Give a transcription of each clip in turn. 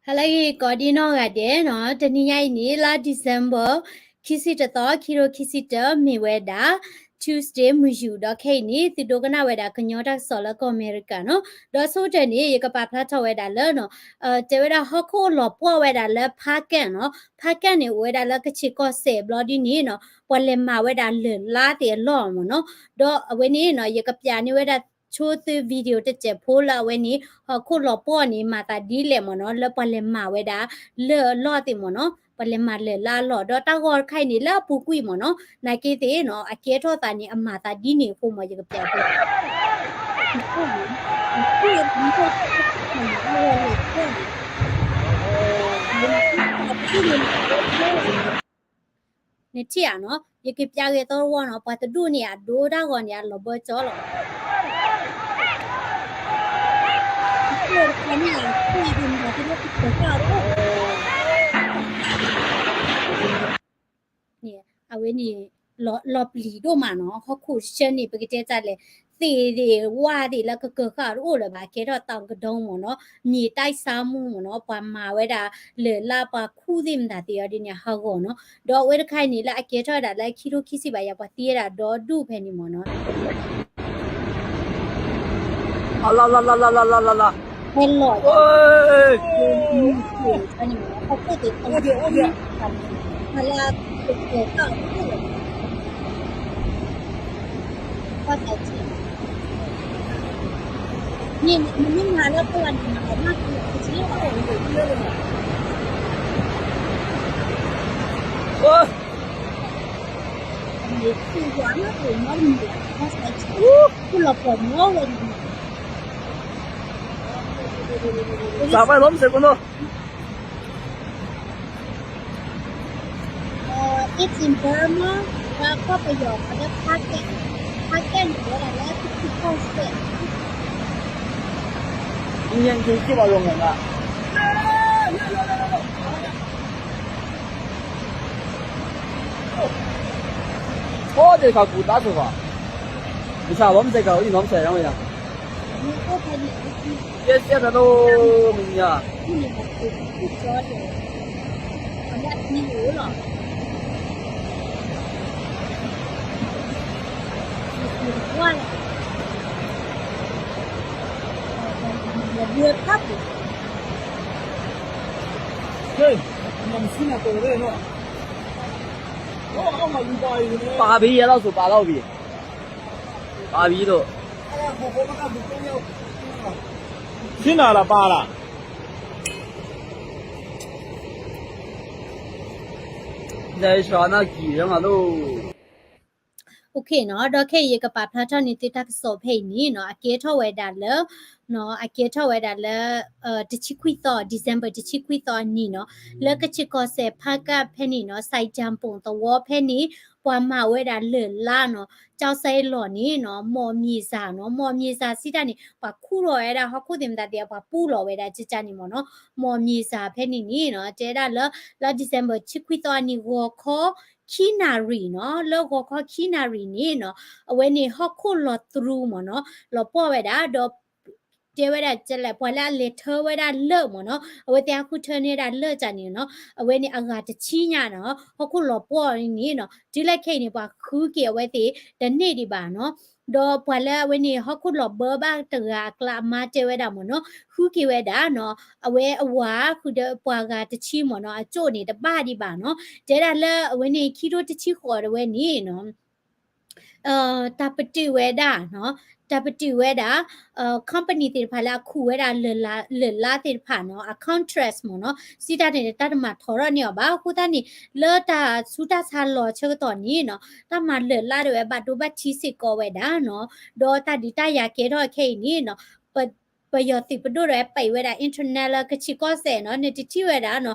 ဟါလၢအဂ့ၤ ကိးဒံနီၢ်ဂၤဒဲးနီၤ, တနံၤညါအံၤန့ၣ် လါ December ခံဆံတသီ ခံကထိခံဆံတၢ မ့ၢ်ဝဲဒၣ် Tuesday မုၢ်ယူာ် ဒီးခဲအံၤန့ၣ် သုဒိကနၣ်ဝဲဒၣ်ကညီတၢ်ကစီၣ်လၢကီၢ်အမဲရကၤနီၤ, ဒီးဆိကတၢၢ်န့ၣ် ယကပာ်ဖျါထီၣ်ဝဲဒၣ်လၢနီၤ, တဲဝဲဒၣ်ဟီၣ်ခိၣ်လီၤပှီၢ်ဝဲဒၣ်လၢ ဖါကၣ်နီၤ, ဖါကၣ်န့ၣ် အိၣ်ဝဲဒၣ်လၢကဆ့ၣ်ကီၢ်စဲၣ်ဘျီဒ်န့ၣ်နီၤ, ပှၤလဲၤမၤဝဲဒၣ်လၢၢ်လါသ့ၣ်အလီၢ်မ့ၢ်နီၤ, ဒီးအဝဲန့ၣ်နီၤ ယကပျးန့ၢ်ဝဲဒၣ်ဆိသု video တစဲးဖိလၢအဝဲန့ၣ် ဟီၣ်ခိၣ်လီၤပှီၢ်န့ၣ် မၤသးဒ်လဲၣ်မ့ၢ်နီၤ, လၢပှၤလဲၤမၤဝဲဒၣ်လၢၢ်အလီၢ်သ့ၣ်မ့ၢ်နီၤ, ပှၤလဲၤမၤလၢၢ်လါအလီၢ်, ဒီးတၢ်ဂီၤတခါအံၤန့ၣ် လၢအပူၤကွံာ်မ့ၢ်နီၤ, နာ်က့သ့ၣ်နီၤ အကဲထီၣ်သးန့ၣ် အမၤသးဒ်န့ၣ်အဃိမ့ၢ် ယကပျးဖိ နထံၣ်ဧါနီၤ, ယကပျးဂဲၤသီတဝီနီၤ, ပှၤတဒူၣ်န့ၣ် အဒိတၢ်ဂီၤန့ၣ် အလီၤဘၢကၠီလီၤ. န့ၣ် အဝဲန့ၣ် လီၤပျံၤဒိၣ်မးနီၤ, ဟီၣ်ခိၣ်ဆၢန့ၣ် ပကတဲတၢ်လဲၣ်, သ့ၣ်သ့ၣ်ဝၣ်သ့ၣ်လၢကကၢၤဃာ်တအိၣ်လၢၤဘၣ်, ကဲထီၣ်တၢ်ကဒီမ့ၢ်နီၤ, မြေတိုက်စားမှုမ့ၢ်နီၤ, ပှၤမၤဝဲဒၣ်လၢၢ်လါ ပှၤခူၣ်သ့ၣ်မတၤသ့ၣ်အီၤဒ်န့ၣ် ဟးဂီၤနီၤ, ဒီးအဝဲတခါအံၤန့ၣ် လၢအကဲထီၣ်ဝဲဒၣ်လၢခံကထိခံဆံဘၣ်ယၤ ပှၤသံဝဲဒၣ်ဒီဒူၣ်ဖဲန့ၣ်မ့ၢ်နီၤ. လၢလီၤ ဖဲန့ၣ်မ့ၢ် ဟီၣ်ခိၣ်သ့ၣ်တဖၣ်န့ၣ် ဖဲလၢကကၢၤဃာ်တအိၣ်လၢၤဘၣ်, နမ့ၢ်မၤလၢပှၤန့ၣ် မၤလီၤမၢ်ကလီၤကဆ့လီၤ. န့ၣ် သူၣ်ယွၤမ့ၢ်အိၣ်မီတမံၤဘၣ်, မီစဲးဆံး, သူၣ်လီၤပှီၢ်မီဝဲန့ၣ် စးဘၣ်လီၤမ့ၢ်စဲးကိးနီၤ. It's in Burma, ပှၤကီၢ်ပယီၤ ပှၤလၢဖါကဲ, ဖါကဲန့ၣ် ဝဲဒၣ်လၢကီၢ်စဲၣ်, ဖါကဲန့ၣ် ဝဲဒၣ်လၢကီၢ်စဲၣ် โอ้เด็กเขากูตาสุกอ่ะ ไม่ทราบว่ามันจะเก่าอีน้องใส่ยังไงอ่ะ เสียเสียทะโลมึงเนี่ย ပာ်ဘံယဲလီၤစိၤပာ်လီၤဘံ, ပာ်ဘံဒီး, ဆ့ၣ်နီၤလၢပာ်လၢ, ဒဲးဆှီနၢ်ကံၤမးလိၤ OK နီၤ, ဒီးခဲအံၤယကပာ်ဖျါထီၣ်န့ၢ်သုတၢ်ကစီၣ်ဖဲအံၤန့ၣ်နီၤ, အကဲထီၣ်ဝဲဒၣ်လၢ, အကဲထီၣ်ဝဲဒၣ်လၢ, တဆံခွံသီ December တဆံခွံသီအနံၤနီၤ, လၢကဆ့ၣ်ကီၢ်စဲၣ်ဖါကၣ်ဖဲန့ၣ်နီၤ, စဲးတၢ်ပိၣ်သဝီဖဲန့ၣ်, ပှၤမၤဝဲဒၣ်လၢၢ်လါနီၤ, ကၠီစဲလီၤန့ၣ်နီၤ, မော်မြေစာနီၤ, မော်မြေစာစံးတၢ်န့ၣ် ပှၤခူၣ်ထီၣ်ဝဲဒၣ်ဟီၣ်ခိၣ်သ့ၣ်မတၤသ့ၣ် ပှၤပူလီၤဝဲဒၣ်ကကန့ၣ်မ့ၢ်နီၤ, မော်မြေစာဖဲန့ၣ်န့ၣ်နီၤ, တဲဒၣ်လၢ, လၢ December တဆံခွံသီအနံၤ ဂီၤခီ ခံနၣ်ရံၣ်နီၤ, လၢဂီၤခီခံနၣ်ရံၣ်န့ၣ်နီၤ, အဝဲန့ၣ်ဟီၣ်ခိၣ်လီၤတြူမ့ၢ်နီၤ, လီၤပှီၢ်ဝဲဒၣ်, ဒီးတဲဝဲဒၣ်ကလဲၣ် ပှၤလၢအလဲၤထၢဝဲဒၣ်လၢၢ်မ့ၢ်နီၤ, အဝဲသ့ၣ်ဟးဃုထၢန့ၢ်ဝဲဒၣ်လၢၢ်ကန့ၣ်နီၤ, အဝဲန့ၣ်အဂၤတဆံညါနီၤ, ဟီၣ်ခိၣ်လီၤပှီၢ်န့ၣ်နီၤ, တုၤလၢခဲအံၤန့ၣ် ပှၤဃုက့ၤအဝဲသ့ၣ်တန့ၢ်ဒံးဘၣ်နီၤ, ဒီးပှၤလၢအဝဲန့ၣ် ဟီၣ်ခိၣ်လီၤဘၢဘၣ်တဂၤအကျါအမါတဲဝဲဒၣ်မ့ၢ်နီၤ, ဃုက့ၤဝဲဒၣ်နီၤ, အဝဲအဝၤဃုာ်ဒီးပှၤဂၤတဆံမ့ၢ်နီၤ, အကၠိၣ်န့ၣ်တဘၣ်ဒံးဘၣ်နီၤ, တဲဒၣ်လၢအဝဲန့ၣ် ခံကထိတဆံဃိးတဝဲန့ၣ်နီၤ တၢ်ပတုာ်ဝဲဒၣ်, တၢ်ပတုာ်ဝဲဒၣ်, company သ့ၣ်တဖၣ်လၢအခူၣ်ဝဲဒၣ်လၢၢ်လါသ့ၣ်တဖၣ်နီၤ, အ contract မ့ၢ်နီၤ, စံးတၢ်န့ၣ် တၢ်တမၤထီၣ်ထီၣ်န့ၢ်အီၤဘၣ်. အဃိသတးန့ၣ် လၢတၢ်ဆူးတၢ်ဆါလီၤဆၢကတီၢ်န့ၣ်နီၤ, တၢ်မၤလၢၢ်လါဒၣ်ဝဲဘၣ်ဒိဘၣ်ထံးစ့ၢ်ကီးဝဲဒၣ်နီၤ, ဒီးတၢ်ဒုးတၢ်ယၤကဲထီၣ်ခဲအံၤန့ၣ်နီၤ, ပယီၤသုးပဒိၣ်ဒၣ်ဝဲပံးဝဲဒၣ် internet လၢကဆ့ၣ်ကီၢ်စဲၣ်နီၤ, နတထံၣ်ဝဲဒၣ်နီ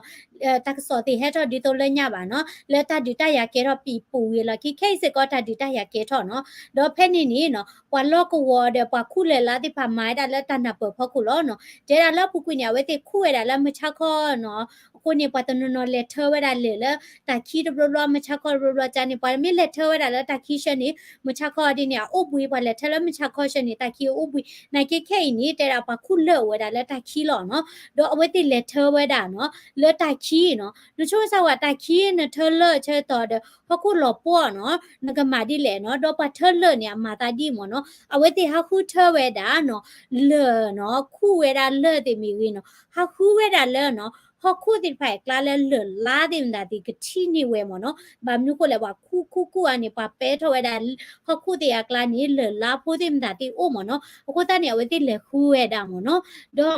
ၤ, တၢ်ကစီၣ်သ့ၣ်ဟဲထီၣ်ဒ်သိးလၢညါဘၣ်နီၤ, လၢတၢ်ဒုးတၢ်ယၤကဲထီၣ်ပံးပူၤဝံၤလီၢ်ခံ ခဲအံၤစ့ၢ်ကီးတၢ်ဒုးတၢ်ယၤကဲထီၣ်နီၤ, ဒီးဖဲန့ၣ်န့ၣ်နီၤ, ပှၤလီၢ်ကဝီၤဒီးပှၤခူၣ်လၢၢ်လါသ့ၣ်တဖၣ်မၤဝဲဒၣ်လၢတၢ်နၢ်ပၢၢ်ဖီခိၣ်လီၤနီၤ, တဲဒၣ်လၢအပူၤကွံာ်န့ၣ် အဝဲသ့ၣ်ခူၣ်ဝဲဒၣ်လၢမုၢ်ဆါခီနီၤ, အဃိန့ၣ် ပှၤတနီၤနီၤလဲၤထၢဝဲဒၣ်လၢၢ်လၢတၢ်ခံတဘျီဘျီ မုၢ်ဆါခီတဘျီဘျီကန့ၣ် ပှၤမ့ၢ်လဲၤထၢဝဲဒၣ်လၢတၢ်ခံဆၢန့ၣ် မုၢ်ဆါခီဒ်န့ၣ် အအိၣ်ဘှံး ပှၤလဲၤထၢလၢမုၢ်ဆါခီဆၢန့ၣ် တၢ်ခံအအိၣ်ဘှံး နာ်က့ခဲအံၤန့ၣ် တဲဒၣ် ပှၤခူၣ်လၢၢ်အိၣ်ဝဲဒၣ်လၢတၢ်ခံလီၤနီၤ. ဒီးအဝဲသ့ၣ်လဲၤထၢဝဲဒၣ်နီၤ လၢတၢ်ခံနီၤ. နဆိကမိၣ်စၢ်ဝဲတၢ်ခံ နထၢလၢၢ်ဆၢကတီၢ်ဒီး ဟီၣ်ခိၣ်လီၤပှီၢ်နီၤ နကမၤဒ်လဲၣ်နီၤ. ဒီးပှၤထၢလၢၢ်န့ၣ် အမၤသးဒ်မ့ၢ်နီၤ အဝဲသ့ၣ်ဟးဃုထၢဝဲဒၣ်နီၤ လၢၢ်နီၤ ခူၣ်ဝဲဒၣ်လၢၢ်သ့ၣ်မ့ၢ်ဂ့ၤနီၤ ဟးဃုဝဲဒၣ်လၢနီၤ ဟီၣ်ခိၣ်သ့ၣ်တဖၣ်အကျါလၢလၢၢ်လါသ့ၣ်မတၤသ့ၣ်ကထံၣ်န့ၢ်ဝဲမ့ၢ်နီၤ. ဘၣ်မနုၤဃိလဲၣ် ပှၤခူၣ်ခူၣ်ခူၣ်အါန့ၣ် ပှၤပဲထီၣ်ဝဲဒၣ် ဟီၣ်ခိၣ်သ့ၣ်အကျါန့ၣ် လၢၢ်လါဖိသ့ၣ်မတၤသ့ၣ်အိၣ်မ့ၢ်နီၤ. အဃိသတးန့ၣ် အဝဲသ့ၣ်လဲၤဃုဝဲဒၣ်မ့ၢ်နီၤ. ဒီး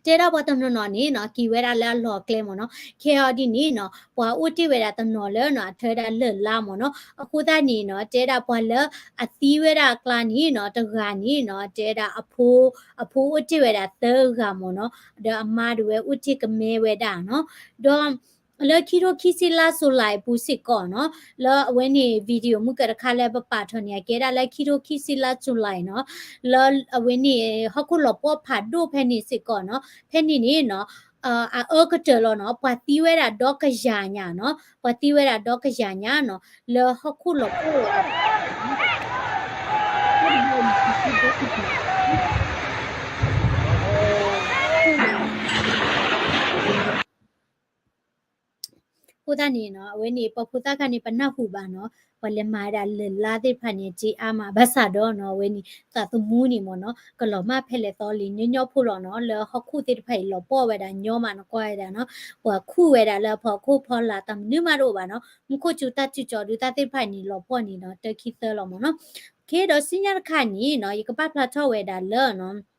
တဲဒၣ်ပှၤတနီၤနီၤန့ၣ်နီၤ က့ၤဝဲဒၣ်လၢအလီၢ်အကျဲမ့ၢ်နီၤ. ခဲအံၤဒ်န့ၣ်နီၤ ပှၤအိၣ်တ့ၢ်ဝဲဒၣ်တနီၤလၢနီၤ အထၢဝဲဒၣ်လၢၢ်လါမ့ၢ်နီၤ. အဃိသတးန့ၣ်နီၤ တဲဒၣ်ပှၤလၢအသံဝဲဒၣ်အကျါန့ၣ်နီၤ တဂၤန့ၣ်နီၤ တဲဒၣ်အဖိ အဖိအိၣ်တ့ၢ်ဝဲဒၣ်သၢဂၤမ့ၢ်နီၤ. ဒီးအမါဒၣ်ဝဲအိၣ်တ့ၢ်ကမဲဝဲဒၣ်နီၤ. ဒီး လၢခံထိခံဆံလါ July အပူၤစ့ၢ်ကီးနီၤ လၢအဝဲန့ၣ် video မုၢ်ကၢတခါလၢပပာ်ထီၣ်န့ၣ် အကဲဒၣ်လၢခံထိခံဆံလါ July နီၤ လၢအဝဲန့ၣ် ဟီၣ်ခိၣ်လီၤပှီၢ်ဖးဒိၣ်ဖဲန့ၣ်စ့ၢ်ကီးနီၤ ဖဲန့ၣ်န့ၣ်နီၤ အအၢကတၢၢ်လီၤနီၤ ပှၤသံဝဲဒၣ်ဒီကယၤညါနီၤ ပှၤသံဝဲဒၣ်ဒီကယၤညါနီၤ လၢဟီၣ်ခိၣ်လီၤပှီၢ် အဃိသတးန့ၣ်နီၤ အဝဲန့ၣ် ပှၤဖိသၣ်ခါန့ၣ် ပနၢ်ဟူဘၣ်နီၤ ပှၤလဲၤမၤဝဲဒၣ်လၢၢ်လါသ့ၣ်တဖၣ်န့ၣ် က့အါမး ဘၣ်ဆၣ်ဒီးနီၤ အဝဲန့ၣ် သးသမူန့ၣ်မ့ၢ်နီၤ ကလီၤမၢ်ဖဲလဲၣ်သီလံ ညီညီဖိလီၤနီၤ လၢဟီၣ်ခိၣ်သ့ၣ်တဖၣ်အံၤလီၤပှီၢ်ဝဲဒၣ်ညီမး နကွၢ်ဝဲဒၣ်နီၤ ပှၤခူၣ်ဝဲဒၣ်လၢအဖီခိၣ်ဖီလာ် တၢ်မနုၤမးတအိၣ်ဘၣ်နီၤ မူခိၣ်စူၤတၢ်စူၤကၠီၤဒုးတၢ်သ့ၣ်တဖၣ်န့ၣ် လီၤပှီၢ်န့ၣ်ဒီး တၢခံသၢလီၤမ့ၢ်နီၤ က့ဒီးဆူညါတခါန့ၣ်နီၤ ယကပာ်ဖျါထီၣ်ဝဲဒၣ်လၢနီၤ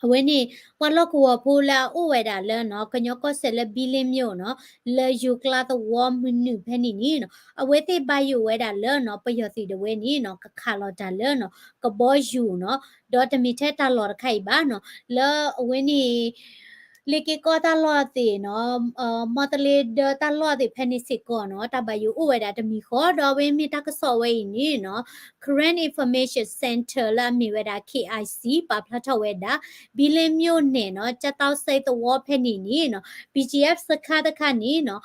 အဝဲန့ၣ် ပှၤလီၢ်ကဝီၤဖိလၢအအိၣ်ဝဲဒၣ်လၢနီၤ ကညီကီၢ်စဲၣ်လၢ ဘံလ့မျိၣ်နီၤ လၢယိၤကျါသဝီမုၢ်နုာ်ဖဲန့ၣ်န့ၣ်နီၤ အဝဲသ့ၣ်ဘၣ်ယိၣ်ဝဲဒၣ်လၢနီၤ ပယီၤသုးဒၣ်ဝဲန့ၣ်နီၤ ကခးလီၤတၢ်လၢနီၤ ကဘီယူၤနီၤ ဒီးတမ့ၢ်ထဲတၢ်လီၢ်တခါအံၤဘၣ်နီၤ လၢအဝဲန့ၣ် လ့က့ကီၢ်တၢ်လီၢ်သ့ၣ်နီၤ မီတလ့ဒၢတၢ်လီၢ်သ့ၣ်ဖဲန့ၣ်စ့ၢ်ကီးနီၤ တၢ်ဘၣ်ယိၣ်အိၣ်ဝဲဒၣ်တမံၤဃီ ဒီးအဝဲမ့ၢ်တၢ်ကစီၣ်ဝဲအံၤန့ၣ်နီၤ Karen Information Center လၢအမ့ၢ်ဝဲဒၣ် K I C ပာ်ဖျါထီၣ်ဝဲဒၣ် ဘံလ့မျိၣ်န့ၣ်နီၤ ကၠၣ်တီၣ်စဲသဝီဖဲန့ၣ်န့ၣ်နီၤ B G F စခါတခါန့ၣ်နီၤ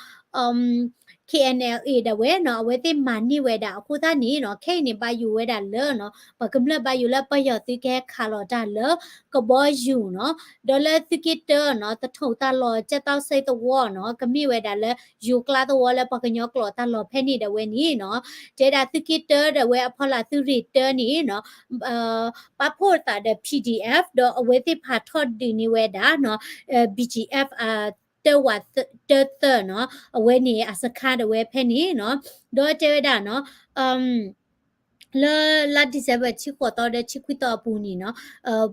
K N L A ဒၣ်ဝဲနီၤ အဝဲသ့ၣ်မၤန့ၢ်ဝဲဒၣ်အဃိသတးန့ၣ်နီၤ ခဲအံၤန့ၣ် ဘၣ်ယိၣ်ဝဲဒၣ်လၢနီၤ ပှၤကမျၢၢ်ဘၣ်ယိၣ်လၢပယီၤသုးကဟဲခးလီၤတၢ်လၢ ကဘီယူၤနီၤ ဒီးလၢသုးက့တၢနီၤ သထိၣ်တၢ်လီၢ် ကၠၣ်တီၣ်စဲသဝီနီၤ ကမ့ၢ်ဝဲဒၣ်လၢ ယိၤကျါသဝီလၢပှၤကညီကျိာ်တၢ်လီၢ်ဖဲန့ၣ်ဒၣ်ဝဲန့ၣ်နီၤ တဲဒၣ်သုးက့တၢဒၣ်ဝဲအဖီလာ်သုးရ့ၣ်တၢန့ၣ်နီၤ ပာ်ဖှိၣ်သးဒီး P D F ဒီးအဝဲသ့ၣ်ဖးထီၣ်ဒုးန့ၢ်ဝဲဒၣ်နီၤ B G F တၢဝးတၢသၢနီၤ အဝဲန့ၣ်အစခါဒၣ်ဝဲဖဲန့ၣ်နီၤ ဒီးတဲဝဲဒၣ်နီၤ လၢလါ December ဆံဃိးသီဒီးဆံခွံသီအပူၤန့ၣ်နီၤ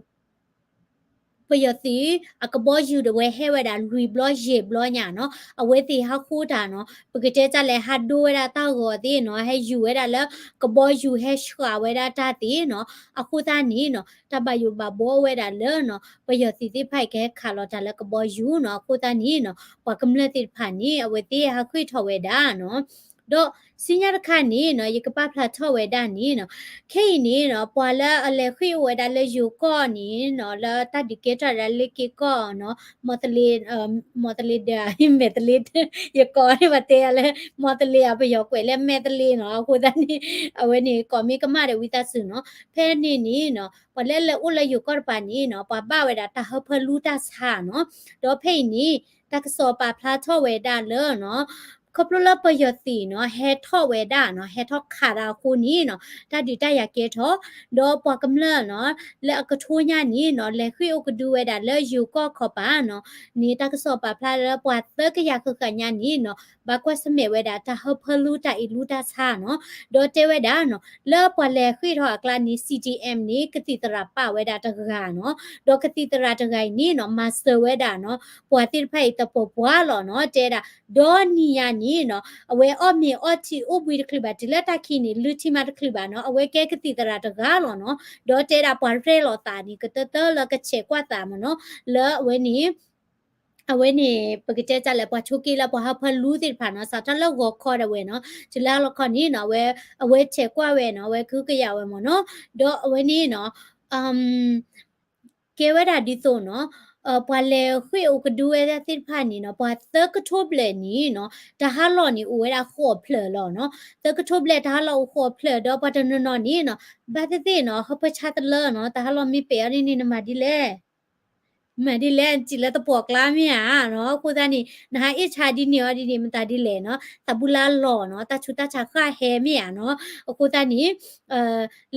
ပယီၤသုးအကဘီယူၤဒၣ်ဝဲဟဲဝဲဒၣ်လွံၢ်ဘျီယဲၢ်ဘျီညါနီၤ အဝဲသ့ၣ်ဟးဃိတၢ်နီၤ ပကတဲတၢ်လဲၤဟးဒိဝဲဒၣ်တၢ်ဂီၤသ့ၣ်နီၤ ဟဲယူၤဝဲဒၣ်လၢကဘီယူၤဟဲဆှးဝဲဒၣ်တၢ်သ့ၣ်နီၤ အဃိသတးန့ၣ်နီၤ တၢ်ဘၣ်ယိၣ်ဘၣ်ဘှီဝဲဒၣ်လၢနီၤ ပယီၤသုးသ့ၣ်တဖၣ်အံၤကဟဲခးလီၤတၢ်လၢကဘီယူၤနီၤ အဃိသတးန့ၣ်နီၤ ပှၤကမျၢၢ်သ့ၣ်တဖၣ်န့ၣ် အဝဲသ့ၣ်ဟးဃ့ၢ်ထီၣ်ဝဲဒၣ်နီၤ ဒီးဆူညါတခါန့ၣ်နီၤ ယကပာ်ဖျါထီၣ်ဝဲဒၣ်န့ၣ်နီၤ ခဲအံၤန့ၣ်နီၤ ပှၤလၢအလဲၤဃ့ၢ်အိၣ်ဝဲဒၣ်လၢယိၤကီၢ်န့ၣ်နီၤ လၢတၢ်ဒုးကဲထီၣ်ဒၣ်လ့က့ကီၢ်နီၤ မီတလ့ မီတလ့ဒၢ မဲာ်တလ့ ယကိးန့ၣ် ပတဲယၤလၢ မီတလ့ အပယီၤကွဲးလၢမဲာ်တလ့နီၤ အဃိသတးန့ၣ် အဝဲန့ၣ်ကိးမ့ၢ်ကမၣ်ဒီးဝံသးစူၤနီၤ ဖဲန့ၣ်န့ၣ်နီၤ ပှၤလၢလဲၤအိၣ်လၢယိၤကီၢ်တပၤန့ၣ်နီၤ ပှၤဘၣ်ဝဲဒၣ်တၢ်ဟၢဖၢလူတၢ်ဆါနီၤ ဒီးဖဲအံၤန့ၣ် တၢ်ကစီၣ်ပာ်ဖျါထီၣ်ဝဲဒၣ်လၢနီၤ ခီဖျိလၢပယီၤသုးနီၤ ဟဲထီၣ်ဝဲဒၣ်နီၤ ဟဲထီၣ်ခးဒၣ်အဃိန့ၣ်နီၤ တၢ်ဒုးတၢ်ယၤကဲထီၣ် ဒီးပှၤကမျၢၢ်နီၤ လၢအကထိညါန့ၣ်နီၤ လဲၤဃ့ၢ်အိၣ်ကဒုဝဲဒၣ်လၢယိၤကီၢ်ခီပၤနီၤ န့ၣ်တၢ်ကစီၣ်ပာ်ဖျါလၢပှၤသၢကယၤဃၣ်ဃၣ်ညါန့ၣ်နီၤ ဘၣ်ကွၢ်ဆၢၣ်မဲာ်ဝဲဒၣ်တၢ်ဟၢဖၢလူတၢ်အ့လူတၢ်ဆါနီၤ ဒီးတဲဝဲဒၣ်နီၤ လၢပှၤလဲၤဃ့ၢ်ထီၣ်အကျါန့ၣ် C D M န့ၣ် ကသံၣ်သရၣ်ပာ်ဝဲဒၣ်တဂၤနီၤ ဒီးကသံၣ်သရၣ်တဂၤအံၤန့ၣ်နီၤ မၤစၢၤဝဲဒၣ်နီၤ ပှၤသ့ၣ်တဖၣ်အံၤတပှီၤပှၤလီၤနီၤ တဲဒၣ် ဒီနံၤယၤန့ၣ်နီၤ အဝဲအီၣ်မ့ၤအီထံအိၣ်ဘှံးတချုးဘၣ် တုၤလၢတၢ်ခံးန့ၣ် လုၢ်ထံမးတချုးဘၣ်နီၤ အဝဲကဲကသံၣ်သရၣ်တဂၤလီၤနီၤ ဒီးတဲဒၣ်ပှၤရဲၣ်လီၤသးန့ၣ် ကတၢၢ်တၢၢ်လၢကဆဲးကွၢ်သးမ့ၢ်နီၤ လၢအဝဲန့ၣ် အဝဲန့ၣ် ပကတဲတၢ်လဲၣ် ပှၤဆိးက့လၢပှၤဟၢဖၢလူသ့ၣ်တဖၣ်နီၤ စးထီၣ်လၢဂီၤခီဒၣ်ဝဲနီၤ တုၤလၢအလီခီန့ၣ်နီၤ အဝဲ အဝဲဆဲးကွၢ်ဝဲနီၤ အဝဲကဟုကယာ်ဝဲမ့ၢ်နီၤ ဒီးအဝဲန့ၣ်နီၤ ကဲဝဲဒၣ်ဒ်သိးနီၤ ပှၤလဲၤဃ့ၢ်အိၣ်ကဒုဝဲဒၣ်သ့ၣ်တဖၣ်န့ၣ်နီၤ ပှၤသၢကထိဘျဲၣ်န့ၣ်နီၤ တၢ်ဟးလီၢ်န့ၣ်အိၣ်ဝဲဒၣ်ဃိးဖျၢၣ်လီၤနီၤ. သၢကထိဘျဲၣ်တၢ်ဟးလီၢ်အိၣ်ဃိးဖျၢၣ် ဒီးပှၤတနီၤနီၤန့ၣ်နီၤ ဘၣ်သ့ၣ်သ့ၣ်နီၤ ဟၢဖၢဆါတလၢနီၤ တၢ်ဟးလီၢ်မ့ၢ်ပဲာ်အီၤဒ်န့ၣ် နမၤဒ်လဲၣ် မၤဒ်လဲၣ် နစံးလၢတပိာ်ကျါမ့ၢ်ဧါနီၤ. အဃိသတးန့ၣ် နဟးအ့ၣ်ဆါဒ်န့ၣ်အီၤဒ်န့ၣ် မတၤဒ်လဲၣ်နီၤ သးဘူလါလီၤနီၤ တၢ်ဆူးတၢ်ဆါဃၣ်ဟဲမ့ၢ်ဧါနီၤ. အဃိသတးန့ၣ်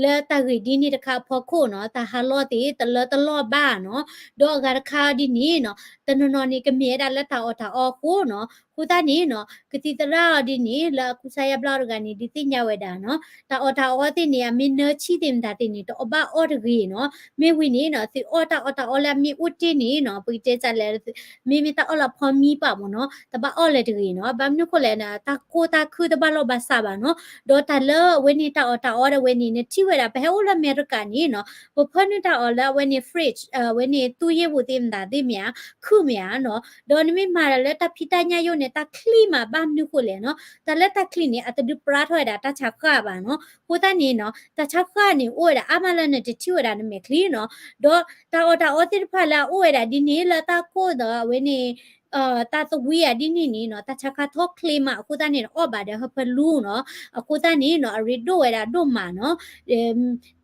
လၢတၢ်ဂ့ၢ်ဒ်န့ၣ်တခါအဖီခိၣ်နီၤ တၢ်ဟးလီၢ်သ့ၣ်တလၢတလီၢ်ဘၣ်နီၤ. ဒီးအဂၤတခါအီၤဒ်န့ၣ်နီၤ တနီၤနီၤန့ၣ် ကမ့ၢ်ဝဲဒၣ်လၢတၢ်အီၣ်တၢ်အီအဃိနီၤ. အဃိသတးန့ၣ်နီၤ ကသံၣ်သရၣ်အီၤဒ်န့ၣ် လၢအကူစါယါဘျါတဂၤန့ၣ် ဒုးသ့ၣ်ညါဝဲဒၣ်နီၤ တၢ်အီၣ်တၢ်အီသ့ၣ်န့ၣ် အမ့ၢ်နၢဆံၣ်သ့ၣ်မတၤသ့ၣ်န့ၣ် တအီၣ်ဘၣ်အီၣ်တဂ့ၤနီၤ. မ့ၢ်ဝံၤန့ၣ်နီၤ သုအီၣ်တၢ်အီၣ်တၢ်အီလၢအမ့ၢ်အိၣ်တ့ၢ်န့ၣ်နီၤ ပကတဲစးလဲၣ် မ့မ့ၢ်တၢ်အီၣ်လၢဖီမံပာ်မ့ၢ်နီၤ တဘၣ်အီၣ်လၢၤတဂ့ၤနီၤ. ဘၣ်မနုၤဃိလဲၣ်န့ၣ် တၢ်ကိၢ်တၢ်ခုၣ်တဘၣ်လိာ်ဘၣ်စးဘၣ်နီၤ. ဒီးတၢ်လၢအဝဲန့ၣ်တၢ်အီၣ်တၢ်အီဒၣ်ဝဲန့ၣ် နထံၣ်ဝဲဒၣ် ပဟဲအိၣ်လၢအမဲရကၤန့ၣ်နီၤ ပဖၢနုာ်တၢ်အီၣ်လၢအဝဲန့ၣ် fridge အဝဲန့ၣ် သူယ့ၣ်ပူၤသ့ၣ်မတၤသ့ၣ်မ့ၢ်ဧါ ခုၣ်မ့ၢ်ဧါနီၤ. ဒီးနမ့ၢ်မၤတၢ်လၢတၢ်ဖံးတၢ်ညၣ်ယိၣ်န့ၣ် တၢ်ချံမး ဘၣ်မနုၤဃိလဲၣ်နီၤ တၢ်လၢတၢ်ချံန့ၣ် အတဒုးပြါထီၣ်ဝဲဒၣ်တၢ်ဆါဃၣ်ဘၣ်နီၤ. အဃိသတးန့ၣ်နီၤ တၢ်ဆါဃၣ်န့ၣ် အိၣ်ဝဲဒၣ်အါမးလၢနတထံၣ်ဝဲဒၣ်နမဲာ်ချံနီၤ. ဒီးတၢ်အီၣ်တၢ်အီသ့ၣ်တဖၣ်လၢအအိၣ်ဝဲဒၣ်ဒ်န့ၣ် လၢတၢ်ကိၢ်ဒီးအဝဲန့ၣ် တၢ်သဝံအီၤဒ်န့ၣ်န့ၣ်နီၤ တၢ်ဆါဃၣ်ထီၣ်ချ့မး အဃိသတးန့ၣ် အီၣ်ဘၣ်ဒီးဟၢဖၢလူနီၤ. အဃိသတးန့ၣ်နီၤ အရ့ဒိၣ်ဝဲဒၣ်ဒိၣ်မးနီၤ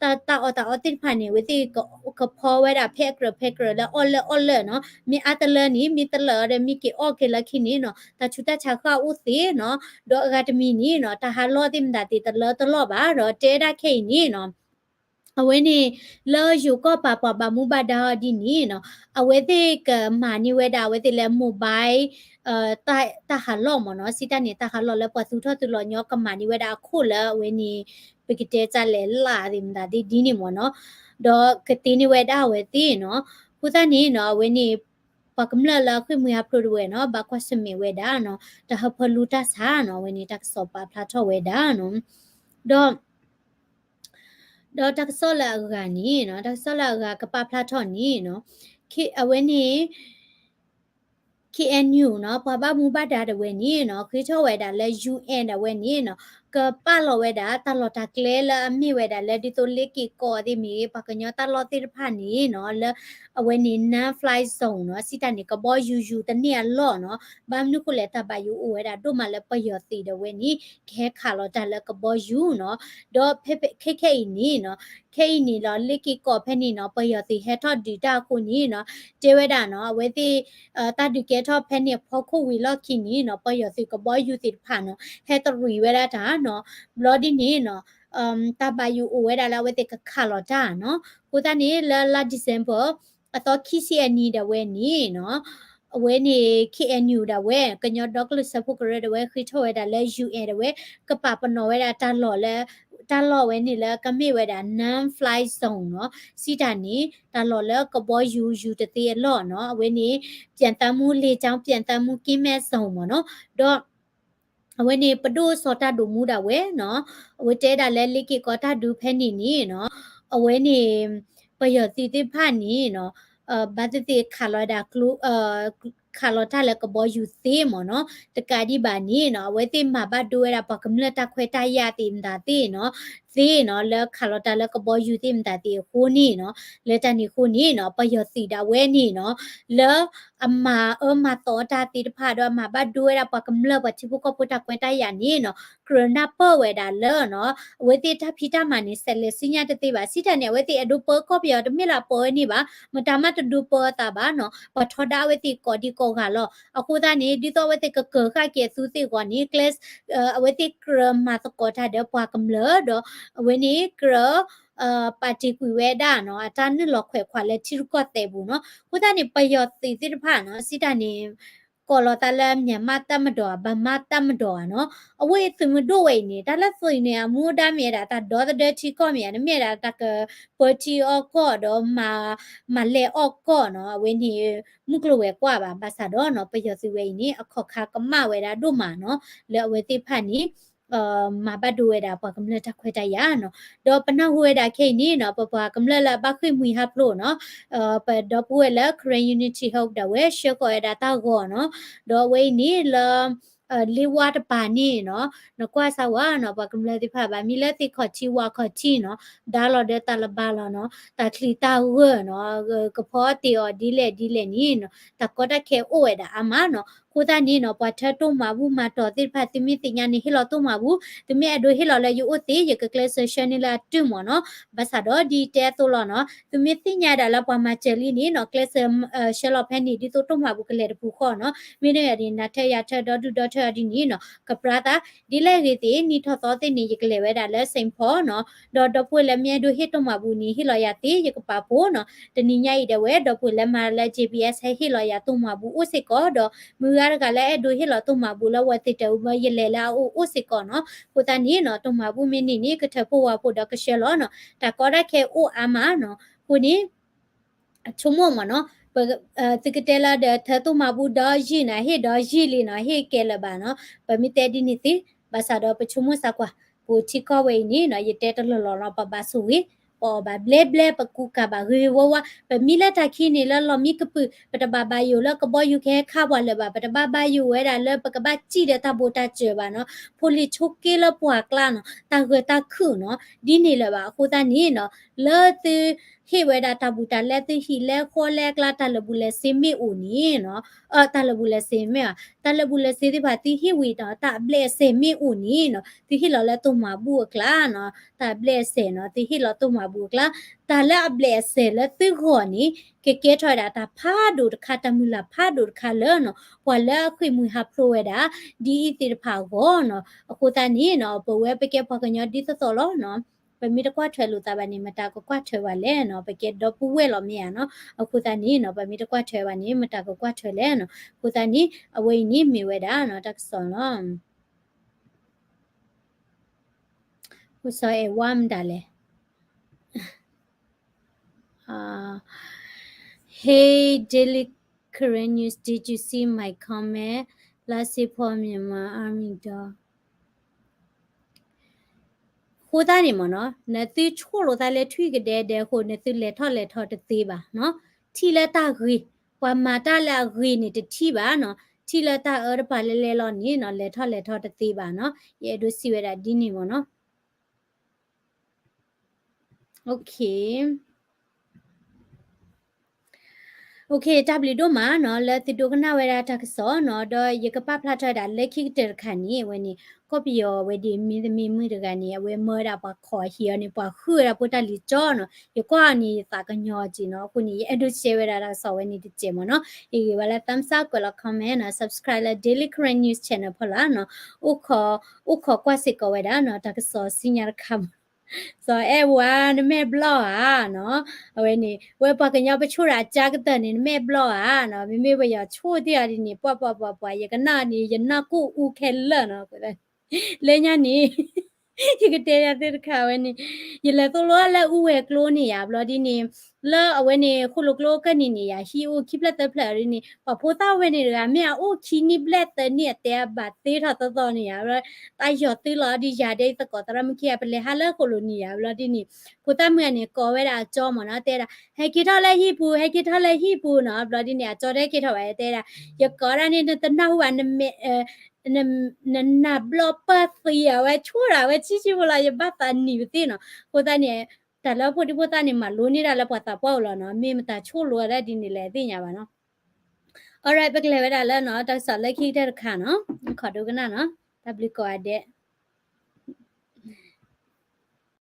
တၢ်အီၣ်တၢ်အီသ့ၣ်တဖၣ်န့ၣ် အဝဲသ့ၣ်ကဖီဝဲဒၣ်ဖဲအကြၢးဖဲကြၢးလၢအီၣ်လၢအီၣ်လၢာ်နီၤ. မ့ၢ်အါတလၢန့ၣ် မ့ၢ်တလၢာ်အီၤဒီး မ့ၢ်က့ၤအီၣ်က့ၤလၢခံန့ၣ်နီၤ တၢ်ဆူးတၢ်ဆါဃၣ်အိၣ်သ့နီၤ. ဒီးအဂၤတမံၤန့ၣ်နီၤ တၢ်ဟးလီၢ်သ့ၣ်မတၤသ့ၣ်တလၢတလီၢ်ဘၣ်ဒီး တဲဒၣ်ခဲအံၤန့ၣ်နီၤ အဝဲန့ၣ် လၢယိၤကီၢ်ပၤပှၤဘၣ်မူဘၣ်ဒါအီၤဒ်န့ၣ်နီၤ အဝဲသ့ၣ်ကမၤန့ၢ်ဝဲဒၣ် အဝဲသ့ၣ်လၢ mobile တၢ်ဟးလီၢ်မ့ၢ်နီၤ. စံးတၢ်န့ၣ် တၢ်ဟးလီၢ်လၢပှၤသူၣ်ထီၣ်သူၣ်လီၤညီ ကမၤန့ၢ်ဝဲဒၣ်အခိၣ်လၢအဝဲန့ၣ် ပကတဲစးလဲၣ် လၣ်သ့ၣ်မတၤသ့ၣ်ဒ်န့ၣ်မ့ၢ်နီၤ. ဒီးကသ့န့ၢ်ဝဲဒၣ်အဝဲသ့ၣ်နီၤ. အဃိသတးန့ၣ်နီၤ အဝဲန့ၣ် ပှၤကမျၢၢ်လၢအဃ့ၢ်မှံဟးဖျိးတဝဲနီၤ ဘၣ်ကွၢ်ဆၢၣ်မဲာ်ဝဲဒၣ်နီၤ တၢ်ဟၢဖၢလူတၢ်ဆါနီၤ အဝဲန့ၣ် တၢ်ကစီၣ်ပာ်ဖျါထီၣ်ဝဲဒၣ်နီၤ. ဒီး ဒီးတၢ်ကစီၣ်လၢအဂၤန့ၣ်နီၤ တၢ်ကစီၣ်လၢအဂၤကပာ်ဖျါထီၣ်န့ၣ်နီၤ အဝဲန့ၣ် K N U နီၤ ပှၤဘၣ်မူဘၣ်ဒါတဝဲန့ၣ်နီၤ ဃ့ထီၣ်ဝဲဒၣ်လၢ U N ဒၣ်ဝဲန့ၣ်နီၤ ကပာ်လီၤဝဲဒၣ် တၢ်လီၢ်တၢ်ကျဲလၢအမ့ၢ်ဝဲဒၣ်လၢဒ်သိးလ့က့ၤကီၢ်သ့ၣ်မ့ၢ်ဂ့ၤ ပှၤကညီတၢ်လီၢ်သ့ၣ်တဖၣ်န့ၣ်နီၤ လၢအဝဲန့ၣ် non fly zone နီၤ စံးတၢ်န့ၣ် ကဘီယူၤယူၤတန့ၢ်အလီၢ်နီၤ. ဘၣ်မနုၤဃိလဲၣ် တၢ်ဘၣ်ယိၣ်အိၣ်ဝဲဒၣ်ဒိၣ်မးလၢပယီၤသုးဒၣ်ဝဲန့ၣ် ကဟဲခးလီၤတၢ်လၢကဘီယူၤနီၤ. ဒီးဖဲဖဲခဲခဲအံၤန့ၣ်နီၤ ခဲအံၤန့ၣ်လီၤ လ့က့ၤကီၢ်ဖဲန့ၣ်နီၤ ပယီၤသုးဟဲထီၣ်ဒုးတၢ်အဃိန့ၣ်နီၤ တဲဝဲဒၣ်နီၤ အဝဲသ့ၣ် တၢ်ဒုးကဲထီၣ်ဖဲန့ၣ်အဖီခိၣ်ဝံၤလီၢ်ခံန့ၣ်နီၤ ပယီၤသုးကဘီယူၤသ့ၣ်တဖၣ်နီၤ ဟဲတရံးဝဲဒၣ်တၢ်နီၤ. ဘျီဒ်န့ၣ်နီၤ တၢ်ဘၣ်ယိၣ်အိၣ်ဝဲဒၣ်လၢအဝဲသ့ၣ်ကခးလီၤတၢ်နီၤ. အဃိသတးန့ၣ် လၢလါ December အသီခံဆံအနံၤဒၣ်ဝဲန့ၣ်နီၤ အဝဲန့ၣ် K N U ဒၣ်ဝဲ ကညီဒီကလုာ်စၢဖှိၣ်ကရၢဒၣ်ဝဲ ဃ့ထီၣ်ဝဲဒၣ်လၢ U N ဒၣ်ဝဲ ကပာ်ပနီၣ်ဝဲဒၣ်တၢ်လီၢ်လၢ တၢ်လီၢ်ဝဲန့ၣ်လၢကမ့ၢ်ဝဲဒၣ် non fly zone နီၤ စံးတၢ်န့ၣ် တၢ်လီၢ်လၢကဘီယူၤယူၤတသ့အလီၢ်နီၤ အဝဲန့ၣ် ပျံသန်းမှု လေကြောင်းပျံသန်းမှုကင်းမဲ့ zone မ့ၢ်နီၤ ဒီး အဝဲန့ၣ် ပဒိၣ်စီၤတၢ်ဒိၣ်မူဒၣ်ဝဲနီၤ အဝဲတဲဒၣ်လၢလ့က့ၤကီၢ်တၢ်ဒုးဖဲန့ၣ်န့ၣ်နီၤ အဝဲန့ၣ် ပယီၤသုးသ့ၣ်တဖၣ်န့ၣ်နီၤ ဘၣ်သ့ၣ်သ့ၣ်ခးလီၤဒၣ်ကျိ ခးလီၤတၢ်လၢကဘီယူၤသ့မ့ၢ်နီၤ တကးဒံးဘၣ်န့ၣ်နီၤ အဝဲသ့ၣ်မၤဘၣ်ဒိဝဲဒၣ်ပှၤကမျၢၢ်တၢ်ခွဲးတၢ်ယာ်သ့ၣ်မတၤသ့ၣ်နီၤ သ့နီၤ လၢခးလီၤတၢ်လၢကဘီယူၤသ့ၣ်မတၤသ့ၣ်အဃိန့ၣ်နီၤ လၢတၢ်န့ၣ်အဃိန့ၣ်နီၤ ပယီၤသုးဒၣ်ဝဲန့ၣ်နီၤ လၢအမၤအၢမၤသီတၢ်သ့ၣ်တဖၣ်ဒီး အမၤဘၣ်ဒိဝဲဒၣ်ပှၤကမျၢၢ်ပှၤထံဖိကီၢ်ဖိတၢ်ခွဲးတၢ်ယာ်န့ၣ်နီၤ ကြၢးနၢ်ပၢၢ်ဝဲဒၣ်လၢနီၤ အဝဲသ့ၣ်တၢ်ဖံးတၢ်မၤန့ၣ် စဲးလဲၤဆူညါတသ့ဘၣ် စံးတၢ်န့ၣ် အဝဲသ့ၣ်အဲၣ်ဒိးပၢကီၢ်ပယီၤတမ့ၢ်လၢအပၢဝဲန့ၣ်ဘၣ် မတၤမးတဒိးပၢအသးဘၣ်နီၤ ပှၤထီဒါအဝဲသ့ၣ်ကိးဒံကိးဂၤလီၤ အဃိသတးန့ၣ် ဒ်သိးအဝဲသ့ၣ်ကကၢၤဃာ်က့ၤအသုသ့ၣ်အဂီၢ်န့ၣ် ကျဲ အဝဲသ့ၣ်ကြၢးမၤသကိးတၢ်ဒီးပှၤကမျၢၢ်ဒီး အဝဲန့ၣ်ကြၢး ပာ်တ့ၢ်ကွံာ်ဝဲဒၣ်နီၤ အတၢ်နုာ်လီၤခွဲးခွးလၢထံရူၢ်ကီၢ်သဲးပူၤနီၤ အဃိသတးန့ၣ် ပယီၤသုးသ့ၣ်တဖၣ်နီၤ စံးတၢ်န့ၣ် ကိးလီၤသးလၢ မြန်မာ့တပ်မတော် ဗမာ့တပ်မတော် နီၤ အဝဲအသုးမုၢ်ဒိၣ်ဝဲအံၤန့ၣ် တၢ်လၢသုးန့ၣ် အမူဒါမ့ၢ်ဝဲဒၣ် တၢ်ဒီသဒၢထံကီၢ်မ့ၢ်ဧါ တမ့ၢ်ဝဲဒၣ်တၢ်ကပၢထံအီၣ်ကီၢ်ဒီး မၤလဲၢ်အီၣ်ကီၢ်နီၤ အဝဲန့ၣ် မုၢ်ကျိၤဝဲၤကွာ်ဘၣ် ဘၣ်ဆၣ်ဒီးနီၤ ပယီၤသုးဝဲအံၤန့ၣ် အခီၣ်ခါကမၣ်ဝဲဒၣ်ဒိၣ်မးနီၤ လၢအဝဲသ့ၣ်တဖၣ်န့ၣ် မၤဘၣ်ဒိဝဲဒၣ်ပှၤကမျၢၢ်တၢ်ခွဲးတၢ်ယာ်နီၤ ဒီးပနၢ်ဟူဝဲဒၣ်ခဲအံၤန့ၣ်နီၤ ပပှၤကမျၢၢ်လၢအဘၣ်ဃ့ၢ်မှံဟးဖျိးနီၤ ပဒီပုၢ်ဝဲၢ်လၢ Karen Unity Hope ဒၣ်ဝဲ ဆှၢဃီၤဝဲဒၣ်တၢ်ဂီၤနီၤ ဒီးအဝဲအံၤန့ၣ်လၢ လ့ဝါတပၤန့ၣ်နီၤ, နကွၢ်စၢ်ဝဲနီၤ, ပှၤကမျၢၢ်သ့ၣ်တဖၣ်ဘၣ်မံလၢသ့ၣ်ခီၣ်ထံးဝၣ်ခီၣ်ထံးနီၤ, ဒါလီၤဒီးတၢ်လၢဘါလီၤနီၤ, တၢ်ချံတၢ်ဂၢၢ်နီၤ, ကဖီတ့ၢ်အီၤဒ်လဲၣ်ဒ်လဲၣ်န့ၣ်နီၤ, တၢ်ကီတၢ်ခဲအိၣ်ဝဲဒၣ်အါမးနီၤ. အဃိသတးန့ၣ်နီၤ, ပှၤထၢတိၢ်မၤဘူၣ်မၤတီၤသ့ၣ်တဖၣ် သုမ့ၢ်သ့ၣ်ညါန့ၣ် ဟ့ၣ်လီၤတိၢ်မၤဘူၣ်, သုမ့ၢ်အဲၣ်ဒိးဟ့ၣ်လီၤလၢယအိၣ်သ့ ယကကျဲးစၢးဆှၢန့ၢ်လၢအတုၢ်မးနီၤ. ဘၣ်ဆၣ်ဒီးဒ်တဲအသိးလီၤနီၤ, သုမ့ၢ်သ့ၣ်ညါဒၣ်လၢပှၤမၤစၢၤလံန့ၣ်နီၤ, ကျဲးစၢး ဆှၢလီၤဖဲန့ၣ် ဒ်သိးတိၢ်မၤဘူၣ်ကလဲၤတပူၤဃီနီၤ. မ့ၢ်န့ၣ်န့ၣ် နၤထၢယၤထၢဒီဒူၣ်ဒီထၢအီၤဒ်န့ၣ်နီၤ, ကပြၢသး ဒ်လဲၣ်ဂ့ၤသ့ၣ် နံၣ်ထီၣ်သီသ့ၣ်န့ၣ် ယကလဲၤဝဲဒၣ်လၢ Saint Paul နီၤ, ဒီးဒီပုၢ်ဝဲၢ်လၢမ့ၢ်အဲၣ်ဒိးဟ့ၣ်တိၢ်မၤဘူၣ်န့ၣ် ဟ့ၣ်လီၤယၤသ့ ယကပာ်ဖှိၣ်နီၤ. တနံၤညါအံၤဒၣ်ဝဲ ဒီပုၢ်ဝဲၢ်လၢမၤလၢ J B S ဟဲဟ့ၣ်လီၤယၤတိၢ်မၤဘူၣ်အိၣ်စ့ၢ်ကီး, ဒီးမုၢ်ဂၤတဂၤလၢအဲၣ်ဒိးဟ့ၣ်လီၤတိၢ်မၤဘူၣ်လၢဝဲသ့ၣ်တၢ်အူဘၢ ယလဲၤလၢအအိၣ်အိၣ်စ့ၢ်ကီးနီၤ. အဃိသတးန့ၣ်နီၤ, တိၢ်မၤဘူၣ်မ့ၢ်န့ၢ်န့ၣ် ကထၢဖှိၣ်ဝၢ်ဖှိၣ်ဒီးကဆှၢလီၤနီၤ. တၢ်ကီတၢ်ခဲအိၣ်အါမးနီၤ. အဃိန့ၣ် ဆိကမိၣ်မးနီၤ, ပ သုကတဲလၢဒီးထၢတိၢ်မၤဘူၣ်ဒီးယံာ်န့ၣ် ဟ့ၣ်ဒီးယံာ်လံနီၤ, ဟ့ၣ်ကဲလၢၤဘၣ်နီၤ. ပမ့ၢ်တဲဒ်န့ၣ်သ့, ဘၣ်ဆၣ်ဒီးပဆိကမိၣ်စၢ်ကွၢ်, ပထံကီၢ်ဝဲအံၤန့ၣ်နီၤ, ယတဲတလီၢ်လီၢ်နီၤ, ပဘၣ်ဆိၣ်ဂ့ၤ, ပအီၣ်ဘၣ်ဘျဲဘျဲ, ပကူကၤဘၣ်ဂ့ၤဂ့ၤဝါဝါ, ပမံလၢတၢ်ခံန့ၣ်လၢလီၢ်မံကပုာ်, ပတဘၣ်ဘၣ်ယိၣ်လၢကဘီယူၤကဟဲခးပှၤလၢၤဘၣ်, ပတဘၣ်ဘၣ်ယိၣ်ဝဲဒၣ်လၢပကဘၣ်စံၣ်ဒီးတၢ်ဘိၣ်တၢ်စၢၤဘၣ်နီၤ, ဖိလံၤဆိးက့လၢပှၤကျါနီၤ, တၢ်ဂၢၢ်တၢ်ခုၣ်နီၤ, ဒ်န့ၣ်လၢၤဘၣ်. အဃိသတးန့ၣ်နီၤ, လၢသု ဟ့ၣ်ဝဲဒၣ်တၢ်ဘူၣ်တၢ်လဲ သုဟံၣ်လဲဃီလဲအကျါ တၢ်လၢာ်ဘူၣ်လၢာ်စ့မ့ၢ်အိၣ်န့ၣ်နီၤ, အ တၢ်လၢာ်ဘူၣ်လၢာ်စ့မ့ၢ်ဘၣ်, တၢ်လၢာ်ဘူၣ်လၢာ်စ့သ့ၣ်တဖၣ် သုဟ့ၣ်ဝံၤဒီး တၢ်အဘျဲၣ်အစဲၤမ့ၢ်အိၣ်န့ၣ်နီၤ, သုဟ့ၣ်လီၤလၢတိၢ်မၤဘူၣ်အကျါနီၤ, တၢ်အဘျဲၣ်အစဲၤနီၤ, သုဟ့ၣ်လီၤတိၢ်မၤဘူၣ်အကျါ, တၢ်လၢအဘျဲၣ်အစဲၤလၢသုဂီၢ်န့ၣ် ကကဲထီၣ်ဝဲဒၣ်တၢ်ဖးဒိၣ်တခါ, တၢ်မုၢ်လၢ်ဖးဒိၣ်တခါလၢနီၤ, ပှၤလၢအဃ့ၢ်မှံဟးဖျိးဝဲဒၣ် ဒ်အံၤသ့ၣ်တဖၣ်အဂီၢ်နီၤ. အဃိသတးန့ၣ်နီၤ, ပဝဲပကဲပှၤကညီဒ်သိးသိးလီၤနီၤ. ပမ့ၢ်တကွၢ်ထွဲလိာ်သးဘၣ်န့ၣ် မတၤကကွၢ်ထွဲဘၣ်လဲၣ်နီၤ, ပကဲဒီပုၢ်ဝဲၢ်လီၤမ့ၢ်ဧါနီၤ. အဃိသတးန့ၣ်နီၤ, ပမ့ၢ်တကွၢ်ထွဲဘၣ်န့ၣ် မတၤကကွၢ်ထွဲလဲၣ်နီၤ. အဃိသတးန့ၣ် အဝဲအံၤန့ၣ်မ့ၢ်ဝဲဒၣ်နီၤ တၢ်ကစီၣ်လီၤ. အိၣ်စီၤအဲၣ်ဝါမတၤလဲၣ်. Uh, hey, Daily Karen News, did you see my comment? လါစ့ဖီ Myanmar Army ဒီး အဃိသတးန့ၣ်မ့ၢ်နီၤ, နသုဆိၣ်လိာ်သးလၢထွံၣ်ကဒဲဒဲအဃိ နသုလဲၤထီၣ်လဲၤထီတသ့ဘၣ်နီၤ. ထံၣ်လၢတၢ်ဂ့ၤ, ပှၤမၤတၢ်လၢအဂ့ၤန့ၣ်တထံၣ်ဘၣ်နီၤ. ထံၣ်လၢတၢ်အၢတပၤလဲၤလဲၤလီၤန့ၣ်နီၤ, လဲၤထီၣ်လဲၤထီတသ့ဘၣ်နီၤ. ယအဲၣ်ဒိးစံးဝဲဒၣ်ဒ်န့ၣ်မ့ၢ်နီၤ. Okay. Okay, တၢ်ဘျုးဒိၣ်မးနီၤ လၢသုဒိကနၣ်ဝဲဒၣ်တၢ်ကစီၣ်နီၤ, ဒီးယကပာ်ဖျါထီၣ်ဝဲဒၣ်လၢခံကတၢၢ်တခါန့ၣ် အဝဲန့ၣ် ကီၢ်ပယီၤဝဲဒၣ် မင်းသမီး မုၣ်တဂၤန့ၣ် အဝဲမၢဝဲဒၣ်ပှၤခိးအဟံၣ်အီၤန့ၣ် ပှၤဟုၣ်ဝဲဒၣ်ဖိတၢ်လံၤကၠီနီၤ. ယကွၢ်အီၤန့ၣ် ယသးကညီၤက့ၤနီၤ, အဃိန့ၣ် ယအဲၣ်ဒိး share ဝဲဒၣ်တၢ်ကစီၣ်ဝဲန့ၣ်တစဲးမ့ၢ်နီၤ. ဟ့ၣ်ဂ့ၤဝဲလၢ thumbs up ကွဲးလီၤ comment နီၤ, subscribe လၢ Daily Karen News Channel ဖီလာ်နီၤ. အိၣ်ခိးကွၢ်စ့ၢ်ကီးဝဲဒၣ်နီၤ တၢ်ကစီၣ်ဆူညါတခါမ့ၢ် စီၤအဲၣ်ဝါ နမဲာ်ဘျီၣ်ဧါနီၤ. အဝဲန့ၣ် ဝဲပှၤကညီပဆိၣ်တၢ်အကါကတၢၢ်န့ၣ် နမဲာ်ဘျီၣ်ဧါနီၤ. မ့မ့ၢ်ပယီၤဆိၣ်တ့ၢ်အီၤဒ်န့ၣ် ပှၤပှၤပှၤပှၤ ယကနၣ်န့ၣ် ယနၢ်ကိၢ်အူခဲလၢာ်နီၤ. လၢညါန့ၣ် ယကတဲယၤသ့ၣ်တခါဝဲန့ၣ် ယလဲၤသိၣ်လိလၢအူဝဲၤကျိန့ၣ်ယၤ ဘျီဒ်န့ၣ် လၢအဝဲန့ၣ် ဃိၣ်လိာ်ကျိကၢၢ်နံၤန့ၣ်ယၤ ဟံၣ်အိၣ်ခံဖျၢၣ်သၢဖျၢၣ်ဒ်န့ၣ် ပှၤဖိသၣ်ဝဲန့ၣ်တဂၤ မ့ၢ်အအိၣ်ခံနံၣ်ဘျဲၣ်သၢနံၣ် အတဲအဘၣ်သ့ထီၣ်သီသီန့ၣ်ယၤ တၢ်ယီၤသုလီၤဒ်ယၤဒဲးသကိးသရၣ်မုၣ်ခံဂၤ ပလဲၤဟးလၢဃိၣ်လိာ်နံၤယၤ ဘျီဒ်န့ၣ် ဖိသၣ်မုၣ်ဂၤန့ၣ် ကိးဝဲဒၣ်အကၠီမ့ၢ်နီၤ တဲဒၣ် ဟဲက့ၤထီၣ်လၢဟံၣ်ပူၤ ဟဲက့ၤထီၣ်လၢဟံၣ်ပူၤနီၤ. ဘျီဒ်န့ၣ် အကၠီတဲက့ၤထီၣ်ဘၣ် တဲဒၣ် ယကိးဒၣ်န့ၣ် နတနၢ်ဟူဘၣ် နမဲာ် နနၢ်ဘျီၣ်ပၢၢ်သံဧါ ဝဲဆိၣ်ဒၣ်ဝဲဆံးဆံးဖိလီၤ ယဘၣ်သးနံၤပသ့ၣ်နီၤ. အဃိသတးန့ၣ် တၢ်လၢဖိဒံဖိသၣ်န့ၣ် မၤလိန့ၢ်ဒၣ်လၢပှၤသးပှၢ်အိၣ်လီၤနီၤ မ့ၢ်မတၤဆိၣ်လိာ်ဒၣ်ဒ်န့ၣ်လဲၣ်သ့ၣ်ညါဘၣ်နီၤ. Alright ပကလဲၤဝဲဒၣ်လၢနီၤ တၢ်ကစီၣ်လၢခံကတၢၢ်တခါနီၤ ခီဒိကနၣ်နီၤ တၢ်ဘျုးကိးဂၤဒဲး